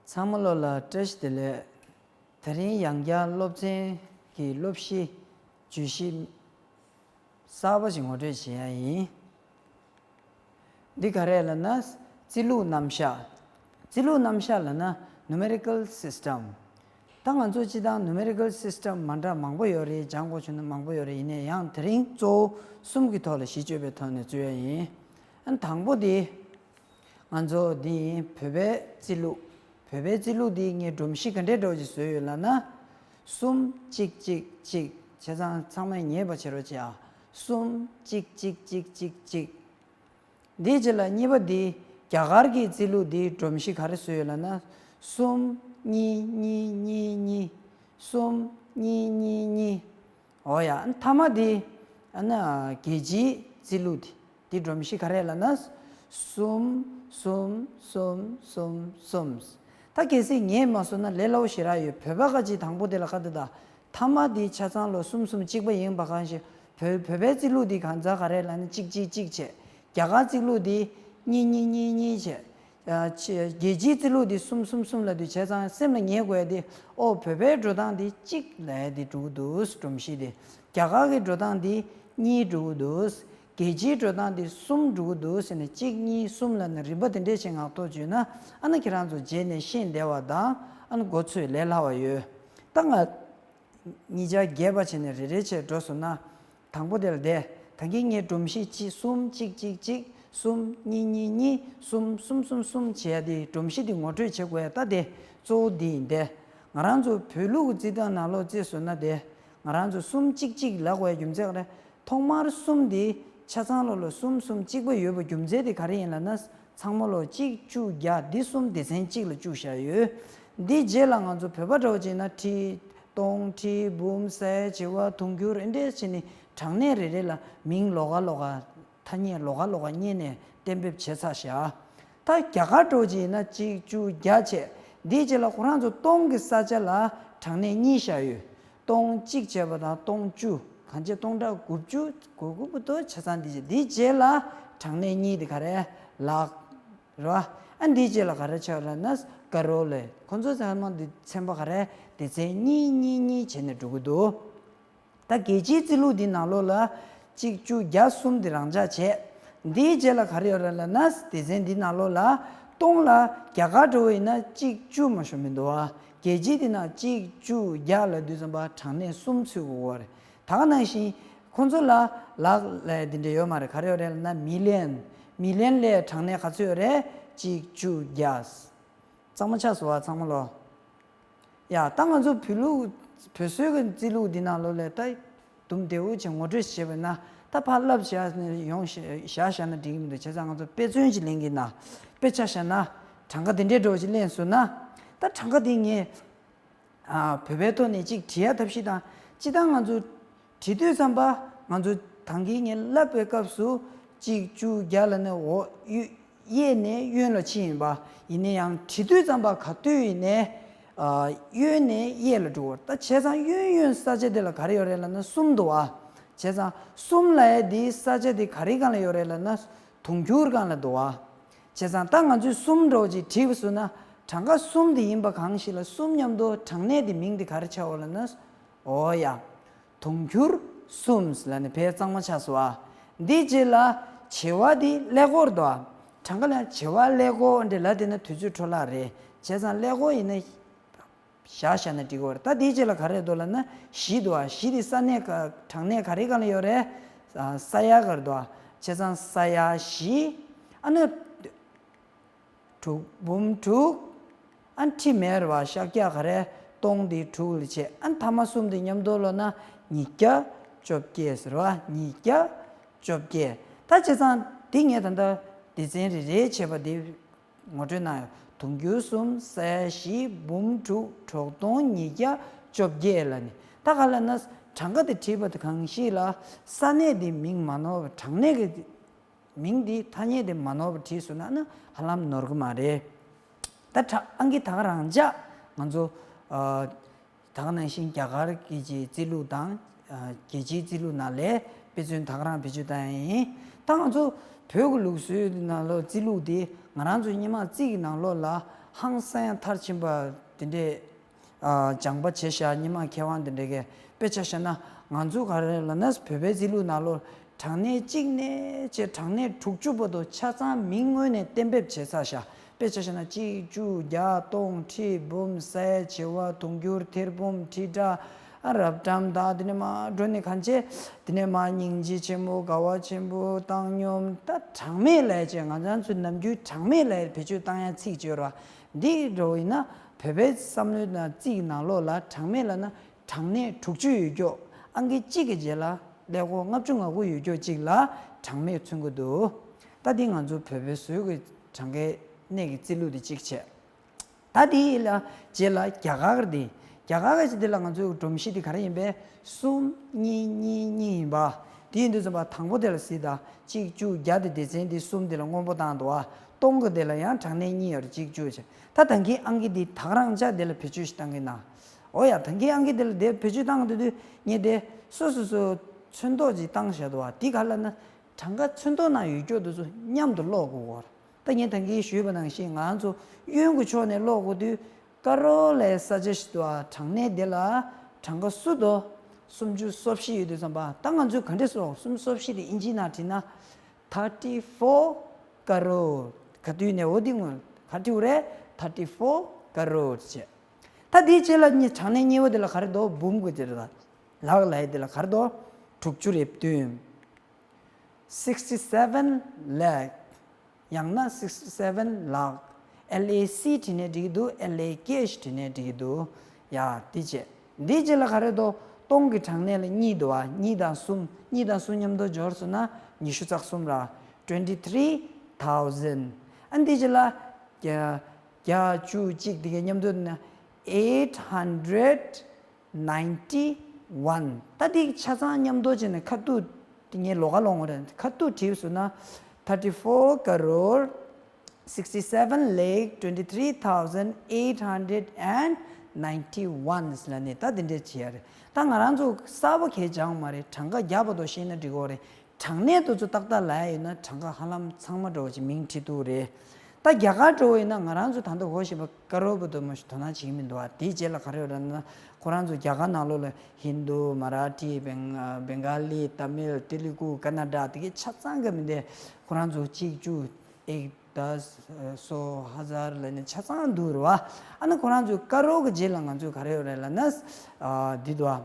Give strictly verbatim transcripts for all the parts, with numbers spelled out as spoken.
ཚང་མ་ལོ་ལ་བཀྲ་ཤིས་བདེ་ལེགས། དེ་རིང་ཡང་བསྐྱར་སློབ་ཚན་གྱི་སློབ་གཞི་བརྗོད་གཞི་གསར་པ་ཞིག་ངོ་སྤྲོད་བྱེད་ཡ་ཡིན། འདི་ག་རེ་ལབ་ན། རྩིས་ལུགས་རྣམ་གཞག་རྩིས་ལུགས་རྣམ་གཞག་ལབ་ན་numerical system། ད་ང་ཚོ་སྤྱི་བཏང་numerical system མ་འདྲ་མང་པོ་ཡོད་རེད། སྦྱང་དགོས་བྱུང་ན་མང་པོ་ཡོད་རེད། ཡིན་ནའི་ཡང་དེ་རིང་གཙོ་བོ་གསུམ་གྱི་ཐོག་ལ་གཞི་བཅོལ་བའི་ཐོག་ནས་རྩོད་ཡ་ཡིན། ཨ་ནི་དང་པོ་དེ། ང་ཚོ་འདི་ཡིན། བོད་པའི་རྩིས་ལུགས། བོད་པའི་རྩིས་ལུགས་འདི་ངས་སྒྲོམ་གཞི་ག་འདྲའི་འདྲ་བོ་ཞིག་བཟོས་ཡོད་ལབ་ན། གསུམ་གཅིག་གཅིག་གཅིག་བྱས་ཙང་ཚང་མས་ངེས་པ་བྱེད་རོགས་བྱེད་ཨ། གསུམ་གཅིག་གཅིག་གཅིག་གཅིག་གཅིག་འདིའི་རྗེས་ལ་གཉིས་པ་འདི། རྒྱ་གར་གྱི་རྩིས་ལུགས་འདིའི་སྒྲོམ་གཞི་ག་རེ་བཟོས་ཡོད་ལབ་ན། གསུམ་གཉིས་གཉིས་གཉིས་གཉིས། གསུམ་གཉིས་གཉིས་གཉིས། འོ་ཡ། ཨ་ནི་མཐའ་མ་འདི། ཨ་ནི་རྒྱལ་སྤྱིའི་རྩིས་ལུགས་འདི། འདི་སྒྲོམ་གཞི་ག་རེ་ལབ་ན། གསུམ་གསུམ་གསུམ་གསུམ་གསུམ། ད་གལ་སྲིད་ངས་མ་བཟོ་ན་ལས་སླ་པོ་ཞེ་དྲག་ཡོད། བོད་པ་ཁ་ཅིག་དང་པོ་དེ་ལ་ཁ་ཏ་ད། མཐའ་མ་འདི་ཆ་ཚང་ལོ་གསུམ་གསུམ་གཅིག་པ་ཡིན་པ་གང་ཞིག་བོད་བོད་པའི་རྩིས་ལུགས་འདི་གང་ཚ་ག་རེ་ལབ་ན་གཅིག་གཅིག་གཅིག་བྱས། རྒྱ་གར་རྩིས་ལུགས་འདི་གཉིས་གཉིས་གཉིས་གཉིས་བྱས། ཨ་ཆེ་རྒྱལ་སྤྱིའི་རྩིས་ལུགས་འདི་གསུམ་གསུམ་གསུམ་ལབ་དུས་བྱས་ཙང་སེམས་ལ་ངེས་དགོས་ཡ་འདི། ཨོ་བོད་པའི་འགྲོ་སྟངས་འདི་གཅིག་ལབ་ཡ་འདི་འགྲོ་གི་འདུག་སྒྲོམ་གཞི་འདི། རྒྱ་གར་གྱི་འགྲོ་སྟངས་འདི་གཉིས་འགྲོ་གི་འདུག་རྒྱལ་སྤྱིའི་འགྲོ་སྟངས་འདི་གསུམ་འགྲོ་གི་འདུག་ཟེར་ནས་གཅིག་གཉིས་གསུམ་ལབ་ནས་རིམ་པ་དེ་འདྲས་ཞིག་ངག་ཐོག་བརྗོད་ན། ཨ་ནི་ཁྱེད་རང་ཚོ་རྗེས་ནས་ཤེས་བདེ་བ་དང་། ཨ་ནི་མགོ་ཚོས་ལས་སླ་བ་ཡོད། ད་ང་གཉིས་ཆ་རྒྱས་པ་བྱས་ནས་རེ་རེ་བྱས་འགྲོ་སོང་ན། དང་པོ་དེ་ལ་བསྡད། ད་གིན་ངས་སྒྲོམ་གཞི་གཅིག་གསུམ་གཅིག་གཅིག་གཅིག་གསུམ་གཉིས་གཉིས་གཉིས་གསུམ་གསུམ་གསུམ་གསུམ་བྱས་ཏེ་སྒྲོམ་གཞི་འདི་ངོ་སྤྲོད་བྱེད་དགོས་ཡ། ད་དེ་གཙོ་བོ་འདི་ཡིན་ཏེ། ང་རང་ཚོ་བོད་ལུགས་ཀྱི་རྩིས་སྟངས་ནང་ལོགས་བརྩིས་སོང་ན་དེ། ང་རང་ཚོ་གསུམ་གཅིག་གཅིག་ལབ་དགོས་ཡ་རྒྱུ་མཚན་ག་རེ། ཐོག་མར་གསུམ་འདི་ཆ་ཚང་ལོ་ལ་གསུམ་གསུམ་གཅིག་པ་ཡོད་པ་རྒྱུ་མཚན་དེ་ག་རེ་ཡིན་ལབ་ན། ཚང་མ་ལོ་གཅིག་བཅུ་བརྒྱ་འདི་གསུམ་སྡེ་ཚན་གཅིག་ལ་བཅུག་བཞག་ཡོད། འདི་རྗེས་ལ་ང་ཚོ་བོད་པ་འདྲ་བོ་བྱས་ན་ཁྲི། སྟོང་། ཁྲི། འབུམ། ས་ཡ། བྱེ་བ། དུང་ཕྱུར། ཨེ་འདྲས་བྱས་ནས་གྲངས་གནས་རེ་རེ་ལ་མིང་ལོགས་ཀ་ལོགས་ཀ་ཐ་སྙད་ལོགས་ཀ་ལོགས་ཀ་རྙེད་ནས་གཏན་འབེབས་བྱས་ཚར་བཞག་ད་རྒྱ་གར་འདྲ་བོ་བྱས་ན་གཅིག་བཅུ་བརྒྱ་བྱས། འདིའི་རྗེས་ལ་ཁོ་རང་ཚོ་སྟོང་གི་ས་ཆ་ལ་གྲངས་གནས་གཉིས་བཞག་ཡོད། སྟོང་གཅིག་བྱས་པ་དང་སྟོང་བཅུ། གང་བྱས་སྟོང་ཕྲག་དགུ་བཅུ་གོ་དགུ་པོ་དོ་ཆ་ཚང་འདི་བྱས། འདིའི་རྗེས་ལ་གྲངས་གནས་གཉིས་དེ་ག་རེ། ལག་རེད་བ། ཨ་འདིའི་རྗེས་ལ་ག་རེ་ཆགས་རེད་ན་ཀ་རོ་ལེ། ཁོ་ཚོ་ཚང་མ་འདི་ཚན་པ་ག་རེ། སྡེ་ཚན་གཉིས་གཉིས་གཉིས་བྱས་ནས་འགྲོ་གི་འདུག་ད་རྒྱལ་སྤྱིའི་རྩིས་ལུགས་འདི་ནང་ལོགས་ལ་གཅིག་བཅུ་བརྒྱ་གསུམ་འདི་རང་འཇགས་བྱས། འདིའི་རྗེས་ལ་ག་རེ་ཡོད་རེད་ལབ་ན། སྡེ་ཚན་འདི་ནང་ལོགས་ལ་སྟོང་ལ་རྒྱ་གར་འདྲ་བོ་ཡིན་ན་གཅིག་བཅུ་མ་ཞོ་མི་འདུག་བ། རྒྱལ་སྤྱིའི་འདི་ན་གཅིག་བཅུ་བརྒྱ་ལབ་དུས་ཙམ་པ་གྲངས་གནས་གསུམ་ཚུད་དགོས་ཀྱི་ཡོད་རེད། ད་ག་ནང་བཞིན་ཁོང་ཚོ་ལ་ལག་ལབ་ཡ་འདི་འདྲ་ཡོད་མ་རེད། ག་རེ་ཡོད་རེད་ལབ་ན་མི་ལན། མི་ལན་ལབ་ཡ་གྲངས་གནས་ག་ཚོད་ཡོད་རེད། གཅིག་བཅུ་བརྒྱ། གཙང་མ་ཆགས་སོང་བ་ཚང་མ་ལོ། ཡ་ད་ང་ཚོ་བོད་ལུགས་བོད་སྲོལ་གྱི་རྩིས་ལུགས་འདི་ནང་ལོགས་ལ་ད་དུམ་བདེ་བོ་བྱས་ངོ་སྤྲོད་བྱས་པ་ན། ད་ཕར་བསླབ་བཞག་ནས་ཡོང་བཞག་བཞག་ན་འགྲིག་གི་མི་འདུག་བྱས་ཙང་ང་ཚོ་དཔེ་མཚོན་ཅིག་ལེན་གྱི་ན། དཔེ་ཆ་བཞག་ན་གྲངས་ཀ་འདི་འདྲའི་འདྲ་བོ་ཅིག་ལེན་སོང་ན། ད་གྲངས་ཀ་འདི་ངས། ཨ་བོད་པའི་ཐོག་ནས་གཅིག་བྲིས་ཡ་ཐབས་ཤེས་དང་། སྤྱིར་བཏང་ང་ཚོ་བྲིས་དུས་ཙམ་པ། ང་ཚོ་ད་གིན་ངས་བསླབ་པའི་སྐབས་སུ་གཅིག་བཅུ་བརྒྱ་ལབ་ནས་འོག་གཡས་ནས་གཡོན་ལ་ཕྱིན་ཡིན་པ། ཡིན་ན་ཡང་བྲིས་དུས་ཙམ་པ་ག་དུས་ཡིན་ནའི་ཨ་གཡོན་ནས་གཡས་ལ་འགྲོ་བར། ད་བྱས་ཙང་གཡོན་གཡོན་ས་ཆ་དེ་ལ་ག་རེ་ཡོད་རེད་ལབ་ན་གསུམ་འདུག་བ། བྱས་ཙང་གསུམ་ལབ་ཡ་དེའི་ས་ཆ་དེ་ག་རེ་སྒང་ལ་ཡོད་རེད་ལབ་ན་དུང་ཕྱུར་སྒང་ལ་འདུག་བ། བྱས་ཙང་ད་ང་ཚོས་གསུམ་འདྲ་བོ་ཅིག་བྲིས་པ་སོང་ན། གྲངས་ཀ་གསུམ་དེ་ཡིན་པ་གང་ཞིག་ལ་གསུམ་མཉམ་དུ་གྲངས་གནས་དེ་མིང་དེ་ག་རེ་ཆགས་ཡོད་ལབ་ན། འོ་ཡ། དུང་ཕྱུར་གསུམ་ལབ་ནས་ཕལ་གཙང་མ་ཆགས་སོང་བ། འདིའི་རྗེས་ལ་བྱེ་བ་དེ་ཀླད་ཀོར་དོ། གྲངས་ཀ་ལ་བྱེ་བ་ཀླད་ཀོར་འདྲ་ལབ་དེ་ན་དུས་ཚོད་འཕྲོ་བརླག་རེད། བྱས་ཙང་ཀླད་ཀོར་ཡིན་ན། བཞག་བཞག་ན་འགྲིག་གི་རེད། ད་དེའི་རྗེས་ལ་ག་རེ་འདུག་ལབ་ན་བཞི་འདུག་ཨ། བཞི་དེ་ས་གནས་ག་གྲངས་གནས་ག་རེ་སྒང་ལ་ཡོད་རེད། ས་ཡ་སྒང་ལ་འདུག་ཨ། བྱས་ཙང་ས་ཡ་བཞི། ཨ་ནི་དྲུག་འབུམ་དྲུག་ཨ་ཁྲི་མེད་རེད་བ། ཤཱཀྱ་ག་རེ་སྟོང་དེ་དྲུག་ལ་བྱས། ཨ་མཐའ་མ་གསུམ་དེ་མཉམ་དུ་ལོ་ན་ཉིས་བརྒྱ་བཅོ་བརྒྱད་ཟེར་བ། ཉིས་བརྒྱ་བཅོ་བརྒྱད། ད་བྱས་ཙང་དེ་ངས་ད་ལྟ་སྡེ་ཚན་རེ་རེ་བྱས་པ་དེ། ངོ་སྤྲོད་གནང་ཡོད། དུང་ཕྱུར་གསུམ། ས་ཡ་བཞི། འབུམ་དྲུག་དྲུག་སྟོང་ཉིས་བརྒྱ་བཅོ་བརྒྱད་ལབ་ནས། ད་ག་ལབ་ན་གྲངས་ཀ་དེ་བྲིས་པ་དེ་གང་ཞིག་ལ་ས་གནས་དེ་མིང་མ་ནོར་བ། གྲངས་གནས་ཀྱི་མིང་དེ་ཐ་སྙད་དེ་མ་ནོར་བ་བྲིས་སོང་ན་ནི་ཧ་ལམ་ནོར་གི་མ་རེད། ད་ད་ཨང་ཀི་ད་ག་རང་འཇགས་ང་ཚོ་ཨ། ད་ག་ནང་བཞིན་རྒྱ་གར་གྱི་ཅིག་རྩིས་ལུགས་དང་། ཨ་རྒྱལ་སྤྱིའི་རྩིས་ལུགས་ནང་ལས་དཔེ་མཚོན་ད་ག་རང་བེད་སྤྱོད་བཏང་ཡ་ཡིན། ད་ང་ཚོ་བོད་ཀྱི་ལུགས་སྲོལ་ནང་ལོགས་རྩིས་ལུགས་དེ་ང་རང་ཚོ་སྔོན་མ་རྩིས་ཀྱི་ནང་ལོགས་ལ་ ཧང་སང་ཡང་མཐར་ཕྱིན་པ་དེ་འདྲས། ཨ། སྦྱངས་པ་བྱས་ཤག་སྔོན་མ་མཁས་དབང་དེ་འདྲས་ཀྱིས། དཔེ་ཆ་བཞག་ན་ང་ཚོ་ག་རེ་ལབ་ན། བོད་པའི་རྩིས་ལུགས་ནང་ལོགས་གྲངས་གནས་གཅིག་ནས་བྱས་གྲངས་གནས་དྲུག་ཅུ་བར་དུ་ཆ་ཚང་མིང་དངོས་གནས་གཏན་འབེབས་བྱས་ཚར་ཤག་དཔེ་ཆ་བཞག་ན་གཅིག་བཅུ་བརྒྱ་སྟོང་ཁྲི་འབུམ་ས་ཡ་བྱེ་བ་དུང་ཕྱུར་ཐེར་འབུམ་ཁྲི་ཕྲག་ཨ། རབ་འབྲིང་དང་དེ་ནས་མར་འགྲོ་ནས་གང་བྱས། དེ་ནས་མར་སྙིང་རྗེ་ཆེན་པོ། དགའ་བ་ཆེན་པོ། བཏང་སྙོམས། ད་གྲངས་མེད་ལབ་ཡས་ཅིག་ང་རང་ཚོའི་ནམ་རྒྱུན་གྲངས་མེད་ལབ་ཡས་བེད་སྤྱོད་བཏང་ཡ་ཚིག་ཅིག་ཡོད་རེད་བ། འདི་འདྲ་བོ་ཡིན་ན་བོད་པའི་བསམ་བློའི་ནང་རྩིས་ནང་ལོགས་ལ་གྲངས་མེད་ལབ་ན་གྲངས་གནས་དྲུག་ཅུ་ཡོད་རྒྱུ། ཨང་ཀི་གཅིག་གི་རྗེས་ལ་ཀླད་ཀོར་ལྔ་བཅུ་ང་དགུ་ཡོད་རྒྱུ་ཅིག་ལ་གྲངས་མེད་མཚོན་གྱི་འདུག་ད་འདི་ང་ཚོ་བོད་པའི་ཟུར་གྱི་གྲངས་ཀའི་གནས་ཀྱི་རྩིས་ལུགས་དེ་གཅིག་བྱས། ད་དེའི་ལ་རྗེས་ལ་རྒྱ་གར་དེ། རྒྱ་གར་གྱི་དེ་ལ་ང་ཚོའི་སྒྲོམ་གཞི་དེ་ག་རེ་ཡིན་པས། གསུམ་གཉིས་གཉིས་གཉིས་ཡིན་པ། དེ་ཡིན་དུས་ཙམ་པ་དང་པོ་དེ་ལ་གཟིགས་དང་། གཅིག་བཅུ་བརྒྱ་དེ་སྡེ་ཚན་དེ་གསུམ་དེ་ལ་སྔོན་པོ་བཏང་འདུག་བ། སྟོང་གི་དེ་ལ་ཡང་གྲངས་གནས་གཉིས་ཡོད་རེད། གཅིག་བཅུ་བྱས། ད་ད་གིན་ཨང་ཀི་འདི་ད་ག་རང་ཅག་དེ་ལ་བེད་སྤྱོད་ཞིག་བཏང་གི་ན། འོ་ཡ། ད་གིན་ཨང་ཀི་དེ་ལ་དེ་བེད་སྤྱོད་བཏང་དུས་དུས་ངས་དེ་སོ་སོ་སོ་ཚོན་མདོག་ཅིག་བཏང་བཞག་འདུག་བ། དེ་ག་ལབ་ན། གྲངས་ཀ་ཚོན་མདོག་ནང་ཡོད་རྒྱུ་དེ་ཚོ་མཉམ་དུ་ཀློག་དགོས་ཀྱི་ཡོད་རེད། ད་ངས་ད་གིན་ཞུས་པ་ནང་བཞིན་ང་ཚོ་གཡོན་གྱི་ཕྱོགས་ནས་ཀློག་དགོས་དུས། ཀ་རོར་ལབ་ས་ཆ་ཞིག་འདུག་ཨ། གྲངས་གནས་དེ་ལ་གྲངས་ཀ་སུམ་མདོ་སུམ་ཅུ་སོ་བཞི་ཡོད་དུས་ཙམ་པ། ད་ང་ཚོས་ག་འདྲས་ཀློག་སུམ་ཅུ་སོ་བཞི་དེ་ཨིན་ཇིའི་ནང་བྲིས་ན། thirty four crore། ག་དུས་ནས་འོ་དེ་སྔོན་ག་དུས་རེད། thirty four crore་བྱས། ད་དེའི་རྗེས་ལ་གཉིས། གྲངས་གནས་གཉིས་པ་དེ་ལ་ག་རེ་འདུག་འབུམ་གྱི་དེ་ལ། ལག་ལབ་ཡས་དེ་ལ་ག་རེ་འདུག་དྲུག་ཅུ་རེ་བདུན། sixty seven lakh། ཡང་ན་sixty seven lakh། L A C་བྲིས་ནས་འགྲིག་གི་འདུག L A K་བྲིས་ནས་འགྲིག་གི་འདུག་ཡ། འདི་བྱས། འདིའི་རྗེས་ལ་ག་རེ་འདུག་སྟོང་གི་གྲངས་གནས་ལ་གཉིས་འདུག་བ། གཉིས་དང་གསུམ། གཉིས་དང་གསུམ་མཉམ་དུ་སྦྱོར་སོང་ན་ཉི་ཤུ་རྩ་གསུམ་ར། twenty three thousand། ཨ། འདིའི་རྗེས་ལ་བརྒྱ་བརྒྱ་བཅུ་གཅིག་དེ་གའི་མཉམ་དུ་ན་eight hundred ninety one། ད་འདི་ཆ་ཚང་མཉམ་དུ་བྱས་ནས་ཁ་ཐུག་དེ་ངས་ལོགས་ཀ་ལོག་འོང་རེད། ཁ་ཐུག་བྲིས་སོང་ན། thirty four crore sixty seven lakh twenty three thousand eight hundred and ninety one་ལབ་ནས་ད་འདི་འདྲས་བྱེད་ཡ་རེད། ད་ང་རང་ཚོ་གསར་པ་གས་སྦྱངས་མ་རེད། གྲངས་ཀ་རྒྱག་པ་དོ་ཤེས་ན་འགྲིག་གི་རེད། གྲངས་གནས་དེ་ཚོ་ཏག་ཏག་ལབ་ཡ་ཡོད་ན་གྲངས་ཀ་ཧ་ལམ་ཚང་མ་འདྲ་བོ་ཅིག་མིང་བྲིས་ཐུབ་རེད། ད་རྒྱ་གར་འདྲ་བོ་ཡིན་ན་ང་རང་ཚོ་ད་ལྟ་གོ་བཞིན་པ་ཀ་རོར་བུ་དུ་མ་ཞིག་དོ་སྣང་བྱེད་ཀྱི་མི་འདུག་བ། དེའི་རྗེས་ལ་ག་རེ་ཡོད་རེད་ན། ཁོ་རང་ཚོ་རྒྱ་གར་ནང་ལོགས་ལ་ཧིན་རྡུ། མ་ར་ཊི། བེང་། བེང་ག་ལི། ཏ་མིལ། ཏི་ལི་གུ། ཀ་ན་ཌ་དེ་གའི་ཆ་ཚང་གི་མི་འདི་ཁོ་རང་ཚོ་གཅིག་བཅུ། ཨེག་དཱས། སོ། ཧ་ཛར་ལབ་ནས་ཆ་ཚང་འདུག་རེད་བ། ཨ་ནི་ཁོ་རང་ཚོའི་ཀ་རོར་གྱི་རྗེས་ལ་ང་ཚོས་ག་རེ་ཡོད་རེད་ལབ་ན། ཨ། འདི་འདུག་བ།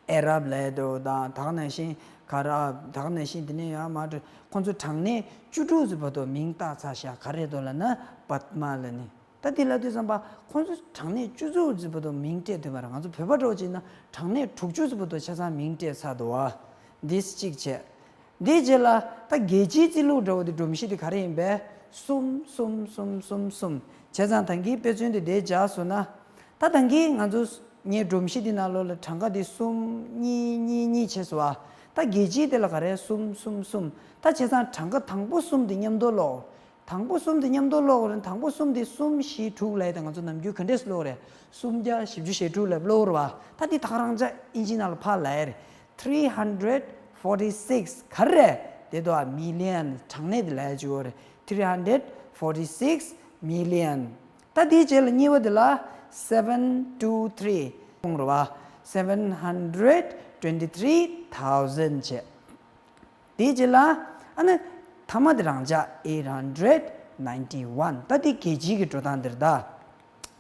ཨ་རབ་ལབ་ཡ་དེ་དང་། དེ་ག་ནང་བཞིན་ག་ར། དེ་ག་ནང་བཞིན་དེ་ནས་ཡང་མར་འགྲོ། ཁོང་ཚོ་གྲངས་གནས་བཅུ་དྲུག་ཙམ་བར་དུ་མིང་བཏགས་ཚར་ཤག་ག་རེ་འདུག་ལབ་ན་པདྨ་ལབ་ནས། ད་འདི་ལབ་དུས་ཙམ་པ་ཁོང་ཚོ་གྲངས་གནས་བཅུ་དྲུག་ཙམ་བར་དུ་མིང་སྤྲད་ཐུབ་པ་རེད། ང་ཚོ་བོད་པ་འདྲ་བོ་བྱས་ན་གྲངས་གནས་དྲུག་ཅུ་ཙམ་བར་དུ་ཆ་ཚང་མིང་སྤྲད་ཚར་འདུག་བ། འདི་གཅིག་བྱས། འདིའི་རྗེས་ལ་ད་རྒྱལ་སྤྱིའི་རྩིས་ལུགས་འདྲ་བོ་དེ་སྒྲོམ་གཞི་དེ་ག་རེ་ཡིན་པས། གསུམ་གསུམ་གསུམ་གསུམ་གསུམ་བྱས་ཙང་ད་གིན་དཔེ་མཚོན་དེ་དེ་སྦྱར་སོང་ན། ད་ད་གིན་ང་ཚོ་ངའི་སྒྲོམ་གཞི་དེ་ནང་ལོགས་ལ་གྲངས་ཀ་དེ་གསུམ་གཉིས་གཉིས་གཉིས་བྱས་སོང་བ། ད་རྒྱལ་སྤྱིའི་དེ་ལ་ག་རེ། གསུམ་གསུམ་གསུམ། ད་བྱས་ཙང་གྲངས་ཀ་དང་པོ་གསུམ་དེ་མཉམ་དུ་ཀློག་དང་པོ་གསུམ་དེ་མཉམ་དུ་ཀློག་རེད། དང་པོ་གསུམ་དེ་གསུམ་བཞི་དྲུག་ལབ་ཡ་དེ་ང་ཚོ་ནམ་རྒྱུན་ག་འདྲས་ཀློག་རེད། སུམ་བརྒྱ་བཞི་བཅུ་ཞེ་དྲུག་ལབ་ཀློག་རེད་བ། ད་འདི་ད་ག་རང་ཅག་ཨིན་ཇི་ནང་ལ་ཕར་ལབ་ཡ་རེད། three hundred forty six། ག་རེ་རེད། དེ་དོ་ཨ། མི་ལི་ཡན། གྲངས་གནས་དེ་ལབ་ཡ་ཅིག་ཡོད་རེད། three hundred forty six million། ད་དེའི་རྗེས་ལ་གཉིས་པ་དེ་ལ་seven two three་གཏོང་རེད་བ། seven hundred twenty three thousand་བྱས། དེའི་རྗེས་ལ་ཨ་ནི་ཐ་མ་དེ་རང་ཅག eight hundred ninety one། ད་དེ་རྒྱལ་སྤྱིའི་གི་འགྲོ་སྟངས་དེ་རེད་ད།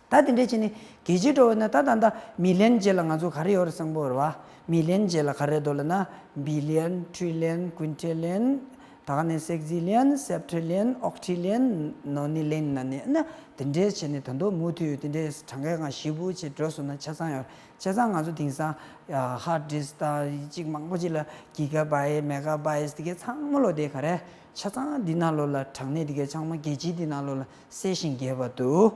ད་དེ་འདྲས་བྱས་ནས་རྒྱལ་སྤྱིའི་འགྲོ་བ་ན་ད་ད་ད་མི་ལི་ཡན་རྗེས་ལ་ང་ཚོ་ག་རེ་ཡོད་རེད་བསམ་གྱི་ཡོད་རེད་བ། མི་ལི་ཡན་རྗེས་ལ་ག་རེ་འདུག་ལབ་ན། billion, trillion, quintillion། ད་ག་ནས་sexillion, septillion, octillion, nonillion་ན་ནི་ན། དེ་འདྲས་བྱས་ནས་ད་དུང་མུ་མཐུད་དེ་འདྲས་གྲངས་ཀའི་སྒང་ཞིབ་པོ་བྱས་འགྲོ་སོང་ན་ཆ་ཚང་ཡོད། བྱས་ཙང་ང་ཚོ་དེང་སང་hard disk་དང་ཅིག་མང་པོ་ཅིག་ལ་gigabyte, megabyte་དེ་གའི་ཚང་མ་ལོ་དེ་ག་རེ་ཆ་ཚང་འདི་ནང་ལོགས་ལ་གྲངས་གནས་དེ་གའི་ཚང་མ་རྒྱལ་སྤྱིའི་འདི་ནང་ལོགས་ལ་གསལ་ཞིང་རྒྱས་པ་འདུག་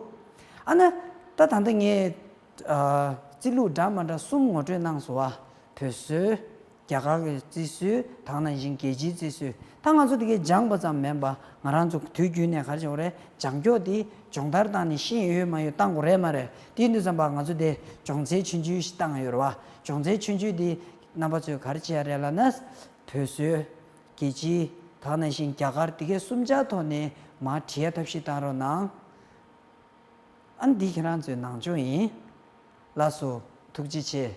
ཨ་ན་ད་ད་ལྟ་ངས་རྩིས་ལུགས་འདྲ་མ་འདྲ་གསུམ་ངོ་སྤྲོད་གནང་སོང་བ། བོད་སྲོལ། རྒྱ་གར་གྱི་རྩིས་སྲོལ། དེ་ག་ནང་བཞིན་རྒྱལ་སྤྱིའི་རྩིས་སྲོལ། ད་ང་ཚོ་དེ་གའི་སྦྱངས་པ་ཙམ་མིན་པ་ང་རང་ཚོ་དུས་རྒྱུན་ནས་ག་རེ་བྱེད་དགོས་རེད། སྦྱང་ཀྱོག་དེ་སྦྱོང་བརྡར་བཏང་ནས་ཤེས་ཡོད་མ་ཡོད་བཏང་དགོས་རེད་མ་རེད། དེ་ཡིན་དུས་ཙམ་པ་ང་ཚོ་དེ་སྦྱོང་ཚན་ཆུང་ཆུང་ཞིག་བཏང་ཡོད་རེད་བ། སྦྱོང་ཚན་ཆུང་ཆུང་དེ་རྣམ་པ་ཚོས་ག་རེ་བྱེད་ཡ་རེད་ལབ་ན། བོད་སྲོལ། རྒྱལ་སྤྱི། དེ་ག་ནང་བཞིན་རྒྱ་གར་དེ་གའི་གསུམ་ཆར་ཐོག་ནས་མར་བྲིས་ཡ་ཐབས་ཤེས་བཏང་རོགས་གནང་། ཨ་འདི་ཁྱེད་རང་ཚོའི་ནང་ཆོས་ཡིན། ལགས་སོ། ཐུགས་རྗེ་ཆེ།